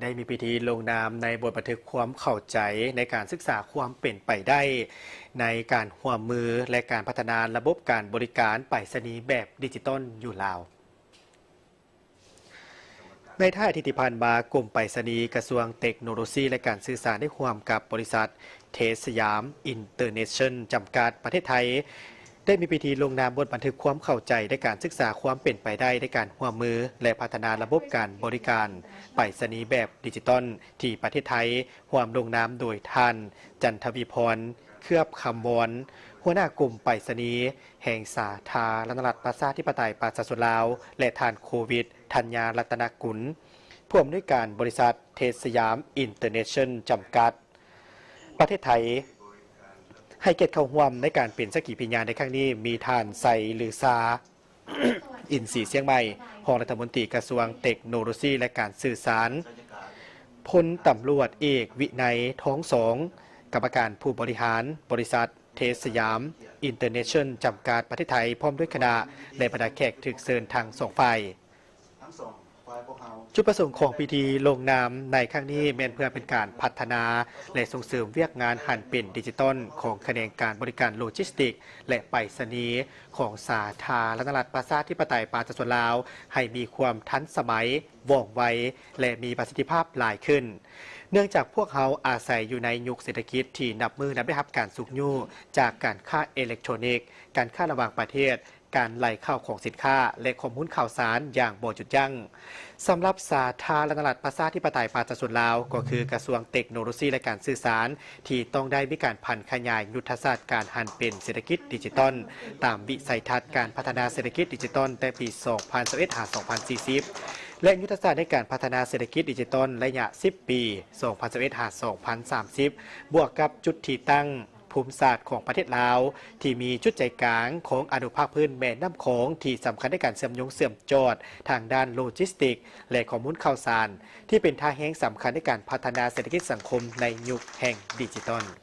ໄດ້ມີພິທີລົງນາມໃນບົດບັນທຶກຄວາມເຂົ້າໃຈໃນການສຶກສາຄວາມເປັນໄປໄດ້ໃນການຮ່ວມມື ແລະ ການພັດທະນາລະບົບການບໍລິການໄປສະນີແບບດິຈິຕອນຢູ່ລາວ. ໃນທ້າຍອາທິດທີ່ຜ່ານມາ, ກົມໄປສະນີ, ກະຊວງເຕັກໂນໂລຊີ ແລະ ການສື່ສານ ໄດ້ຮ່ວມກັບບໍລິສັດ ເທສສະຫຍາມ ອິນເຕີເນຊັນ ຈຳກັດ ປະເທດໄທ ໄດ້ມີພິທີລົງນາມບົດບັນທຶກຄວາມເຂົ້າໃຈໃນການສຶກສາຄວາມເປັນໄປໄດ້ໃນການຮ່ວມມື ແລະ ພັດທະນາລະບົບການບໍລິການໄປສະນີແບບດິຈິຕອນທີ່ປະເທດໄທ, ຮ່ວມລົງນາມໂດຍທ່ານ ຈັນທະວີພອນ ເຄືອບຄຳວອນ ຫົວໜ້າກົມໄປສະນີແຫ່ງສາທາລະນະລັດປະຊາທິປະໄຕປະຊາຊົນລາວ ແລະ ທ່ານ ໂຄວິດ ທັນຍາລັດຕະນະກຸນ ຜູ້ອຳນວຍການບໍລິສັດ ເທສສະຫຍາມ ອິນເຕີເນຊັນ ຈຳກັດ ປະເທດໄທ ໃຫ້ກຽດເຂົ້າຮ່ວມໃນການເປັນສັກຂີພິຍານໃນຄັ້ງນີ້ ມີທ່ານ ໄຊລືຊາ ອິນສີຊຽງໃໝ່ ຮອງລັດຖະມົນຕີກະຊວງເຕັກໂນໂລຊີ ແລະ ການສື່ສານ, ພົນຕຳຫຼວດເອກ ວິໄນ ທອງສອງ ກຳມະການຜູ້ບໍລິຫານບໍລິສັດ ເທສສະຫຍາມ ອິນເຕີເນຊັນ ຈຳກັດ ປະເທດໄທ ພ້ອມດ້ວຍຄະນະ ແລະ ບັນດາແຂກຖືກເຊີນທັງສອງຝ່າຍ. ຈຸດປະສົງຂອງພິທີລົງນາມໃນຄັ້ງນີ້ແມ່ນເພື່ອເປັນການພັດທະນາ ແລະ ສົ່ງເສີມວຽກງານຫັນເປັນດິຈິຕອນຂອງຂະແໜງການບໍລິການໂລຈິສຕິກ ແລະ ໄປສະນີຂອງສາທາລະນະລັດປະຊາທິປະໄຕປະຊາຊົນລາວ ໃຫ້ມີຄວາມທັນສະໄໝ, ວ່ອງໄວ ແລະ ມີປະສິດທິພາບຫຼາຍຂຶ້ນ. ເນື່ອງຈາກພວກເຮົາອາໄສຢູ່ໃນຍຸກເສດຖະກິດທີ່ນັບມື້ນັບໄດ້ຮັບການຊຸກຍູ້ຈາກການຄ້າເອເລັກໂທຣນິກ, ການຄ້າລະຫວ່າງປະເທດ, ການໄຫຼເຂົ້າຂອງສິນຄ້າ ແລະ ຂໍ້ມູນຂ່າວສານຢ່າງບໍ່ຢຸດຢັ້ງ. ສຳລັບສາທາລະນະລັດປະຊາທິປະໄຕປະຊາຊົນລາວ ກໍຄືກະຊວງເຕັກໂນໂລຊີ ແລະ ການສື່ສານ ທີ່ຕ້ອງໄດ້ມີການຜັນຂະຫຍາຍຍຸດທະສາດການຫັນເປັນເສດຖະກິດດິຈິຕອນ ຕາມວິໄສທັດການພັດທະນາເສດຖະກິດດິຈິຕອນແຕ່ປີສອງພັນຊາວເອັດຫາສອງພັນສີ່ສິບ ແລະ ຍຸດທະສາດໃນການພັດທະນາເສດຖະກິດດິຈິຕອນໄລຍະສິບປີ ສອງພັນຊາວເອັດຫາສອງພັນສາມສິບ ບວກກັບຈຸດທີ່ຕັ້ງ ພູມສາດຂອງປະເທດລາວ ທີ່ມີຈຸດໃຈກາງຂອງອະນຸພາກພື້ນແມ່ນ້ຳຂອງທີ່ສຳຄັນໃນການເຊື່ອມໂຍງເຊື່ອມຈອດທາງດ້ານໂລຈິສຕິກ ແລະ ຂໍ້ມູນຂ່າວສານ ທີ່ເປັນທ່າແຮງສຳຄັນໃນການພັດທະນາເສດຖະກິດສັງຄົມໃນຍຸກແຫ່ງດິຈິຕອນ.